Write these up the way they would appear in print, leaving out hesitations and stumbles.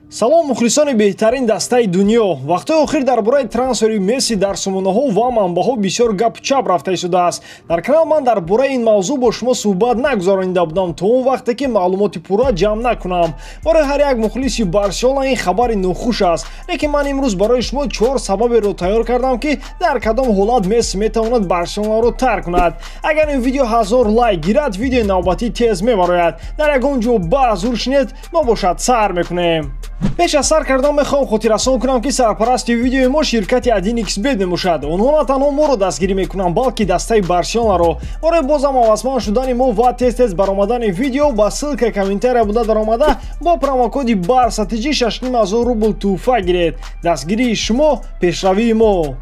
Салом, мухлисони беҳтарин дастаи дунё. Вақтҳои охир дар бораи трансфери Месси дар сомонаҳо ва манбаъҳо бисёр гапу чап рафта истодааст. Дар канал ман дар бораи ин мавзӯъ бо шумо суҳбат нагузаронида будам то он вақте ки маълумоти пурра ҷамъ накунам. Барои ҳар як мухлиси Барселона ин хабари нохуш аст, лекин ман имрӯз барои шумо чор сабаберо тайёр кардам, ки дар кадом ҳолат Месси метавонад Барселонаро тарк кунад. Агар ин видео 1000 лайк гирад, видеои навбатӣ тез мебарояд. Дар ягон ҷо баҳс уршинед, мо бошад сар мекунем. Пеш аз сар кардан мехоҳам хотиррасон кунам, ки сарпарасти видеои мо ширкати 1xBet мебошад. Онҳо на танҳо моро дастгирӣ мекунанд, балки дастаи Барселонаро. Барои бозам ҳавасманд шудани мо ва тез-тез баромадани видео ба ссылка комментария буда даромада бо промокоди BARSATG 6500 рубл тӯҳфа гиред. Дастгирии шумо пешравии мо.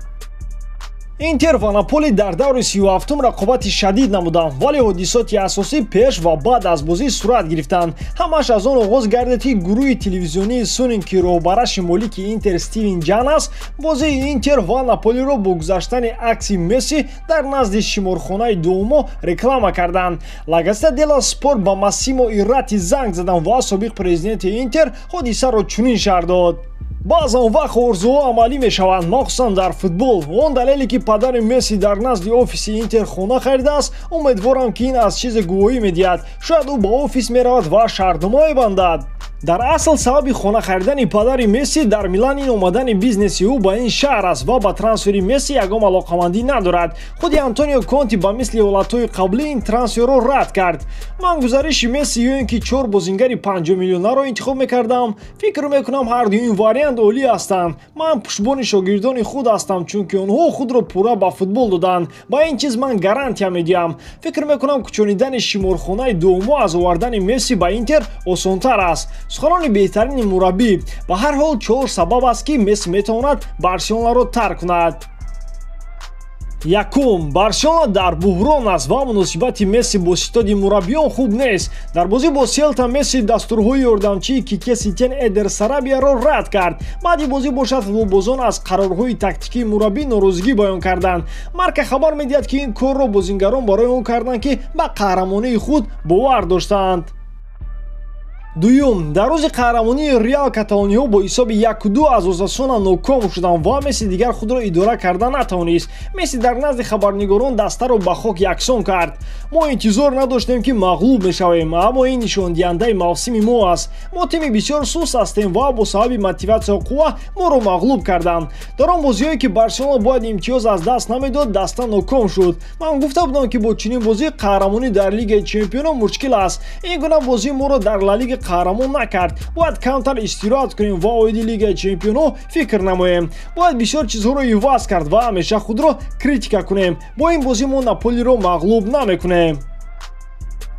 Интер ва Наполи дар даври 37-ум рақобати шадид намуданд, вале ҳодисоти асосӣ пеш ва баъд аз бозӣ сурат гирифтанд. Ҳамаш аз он оғоз гардид, ки гурӯҳи телевизионии Сунин, ки роҳбараши молики Интер Стивен Ҷан аст, бозии Интер ва Наполиро бо гузаштани акси Месси дар назди шиморхонаи Дуомо реклама карданд. Ла Газета делла Спорт ба Массимо Ирати занг заданд ва собиқ президенти Интер ҳодисаро чунин шарҳ дод: баъзан вақт орзуҳо амалӣ мешаванд, махсусан дар футбол. Он далеле ки падари Месси дар назди офиси Интер хона харидааст, умедворам, ки ин аз чизе гувоҳӣ медиҳад. Шояд ӯ ба офис меравад ва шартнома мебандад. Дар асл сабаби хона харидани падари Месси дар Милан ин омадани бизнеси ӯ ба ин шаҳр аст ва ба трансфери Месси ягон алоқамандӣ надорад. Худи Антонио Конти ба мисли ҳолатҳои қаблӣ ин трансферро рад кард. Ман гузариши Месси ё ин ки чор бозингари 50 миллионаро интихоб мекардам. Фикр мекунам, ҳарду ин вариант олӣ ҳастанд. Ман пуштбони шогирдони худ ҳастам, чунки онҳо худро пурра ба футбол доданд. Ба ин чиз ман гарантия медиҳам. Фикр мекунам, кӯчонидани шиморхонаи Дуомо аз овардани Месси ба Интер осонтар аст. Суханони беҳтарини мураббӣ. Ба ҳар ҳол, чор сабаб аст, ки Месси метавонад Барселонаро тарк кунад. Якум, Барселона дар буҳрон аст ва муносибати Месси бо ситоди мураббиён хуб нест. Дар бозӣ бо Селта Месси дастурҳои ёрдамчии Кике Ситен Эдер Сарабияро рад кард. Баъди бозӣ бошад, футболбозон аз қарорҳои тактикии мураббӣ норозигӣ баён карданд. Марка хабар медиҳад, ки ин корро бозингарон барои он карданд, ки ба қаҳрамонии худ бовар доштанд. Дуюм, дар рӯзи қаҳрамонии Реал каталониҳо бо ҳисоби 1-2 аз Осасуна ноком шуданд ва Месси дигар худро идора карда натавонист. Месси дар назди хабарнигорон дастаро ба хок яксон кард. Мо интизор надоштем, ки мағлуб мешавем, аммо ин нишондиҳандаи мавсими мо аст. Мо тими бисёр суст ҳастем ва бо сабаби мотиватсия қувва моро мағлуб карданд. Дар он бозиҳое ки Барселона бояд имтиёз аз даст намедод, даста ноком шуд. Ман гуфта будам, ки бо чунин бозӣ қаҳрамонӣ дар Лигаи чемпионон мушкил аст. Ин гуна бозӣ моро дар Ла Лига қаҳрамон накард. Бояд камтар истироҳат кунем ва оиди Лигаи чемпионҳо фикр намоем. Бояд бисёр чизҳоро иваз кард ва ҳамеша худро критика кунем. Бо ин бозӣ мо Наполиро мағлуб намекунем.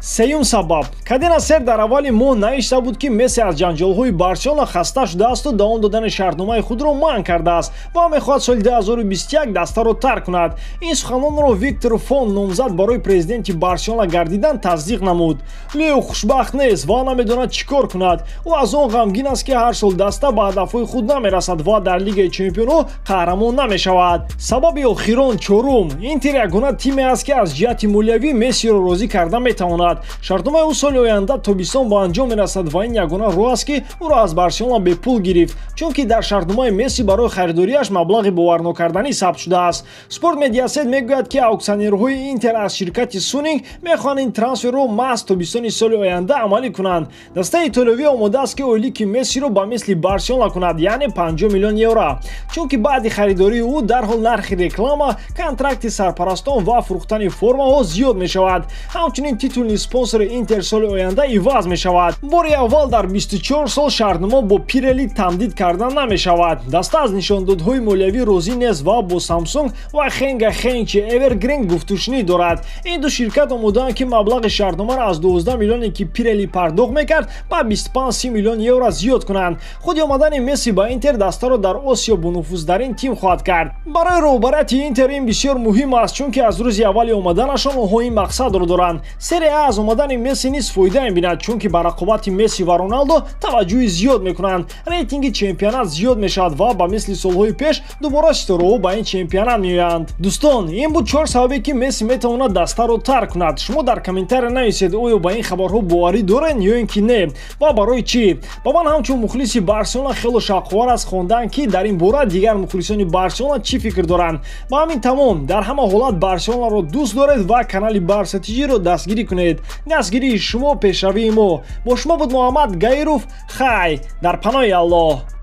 Сеюм сабаб, Кадена Сер дар аввали моҳ навишта буд, ки Месси аз ҷанҷолҳои Барселона хаста шудаасту давом додани шартномаи худро манъ кардааст ва мехоҳад соли 2021 дастаро тарк кунад. Ин суханонро Виктор Фон, номзад барои президенти Барселона гардидан, тасдиқ намуд. Лео хушбахт нест ва намедонад, чӣ кор кунад. Ӯ аз он ғамгин аст, ки ҳар сол даста ба ҳадафҳои худ намерасад ва дар Лигаи чемпионҳо қаҳрамон намешавад. Сабаби охирон, чорум, Интер ягона тиме аст, ки аз ҷиҳати молиявӣ Мессиро розӣ карда метавонад. Шартномаи ӯ соли оянда тобистон ба анҷом мерасад ва ин ягона роҳ аст, ки ӯро аз Барселона бепул гирифт, чунки дар шартномаи Месси барои харидориаш маблағи боварнокарданӣ сабт шудааст. Спорт Медиасет мегӯяд, ки ауксионерҳои Интер аз ширкати Сунинг мехоҳанд ин трансферро маҳз тобистони соли оянда амалӣ кунанд. Дастаи итолиёвӣ омода аст, ки ойлики Мессиро ба мисли Барселона кунад, яъне 50 миллион евро, чунки баъди харидории ӯ дарҳол нархи реклама, контракти сарпарастон ва фурӯхтани формаҳо зиёд мешавад. Ҳамчунин титулни спонсори Интер соли оянда иваз мешавад. Бори аввал дар 24 сол шартнома бо Пирели тамдид карда намешавад. Даста аз нишондодҳои молиявӣ розӣ нест ва бо Самсунг ва Хенга Хенчи Эвергрин гуфтушунид дорад. Ин ду ширкат омодаанд, ки маблағи шартномаро аз 12 миллионе, ки Пирели пардохт мекард, ба 25-30 миллион евро зиёд кунанд. Худи омадани Месси ба Интер дастаро дар Осиё бонуфузтарин тим хоҳад кард. Барои роҳбарияти Интер ин бисёр муҳим аст, чунки аз рӯзи аввали омаданашон онҳо ин мақсадро доранд. Серия. Аз омадани Месси низ фоида мебинад, чунки ба рақобати Месси ва Роналдо таваҷҷӯҳи зиёд мекунанд. Рейтинги чемпионат зиёд мешавад ва ба мисли солҳои пеш дубора ситораҳо ба ин чемпионат меоянд. Дӯстон, ин буд чор сабабе, ки Месси метавонад дастаро тарк кунад. Шумо дар комментария нависед, оё ба ин хабарҳо боварӣ доред ё ин ки не ва барои чӣ. Ба ман ҳамчун мухлиси Барселона хело шавқовар аст хондан, ки дар ин бора дигар мухлисони Барселона чӣ фикр доранд. Ба ҳамин тамом. Дар ҳама ҳолат Барселонаро дӯст доред ва канали Барса ТЖро дастгирӣ кунед. Дастгирии шумо пешравии мо. Бо шумо буд Муҳаммад Гаиров. Хай, дар паноҳи Аллоҳ.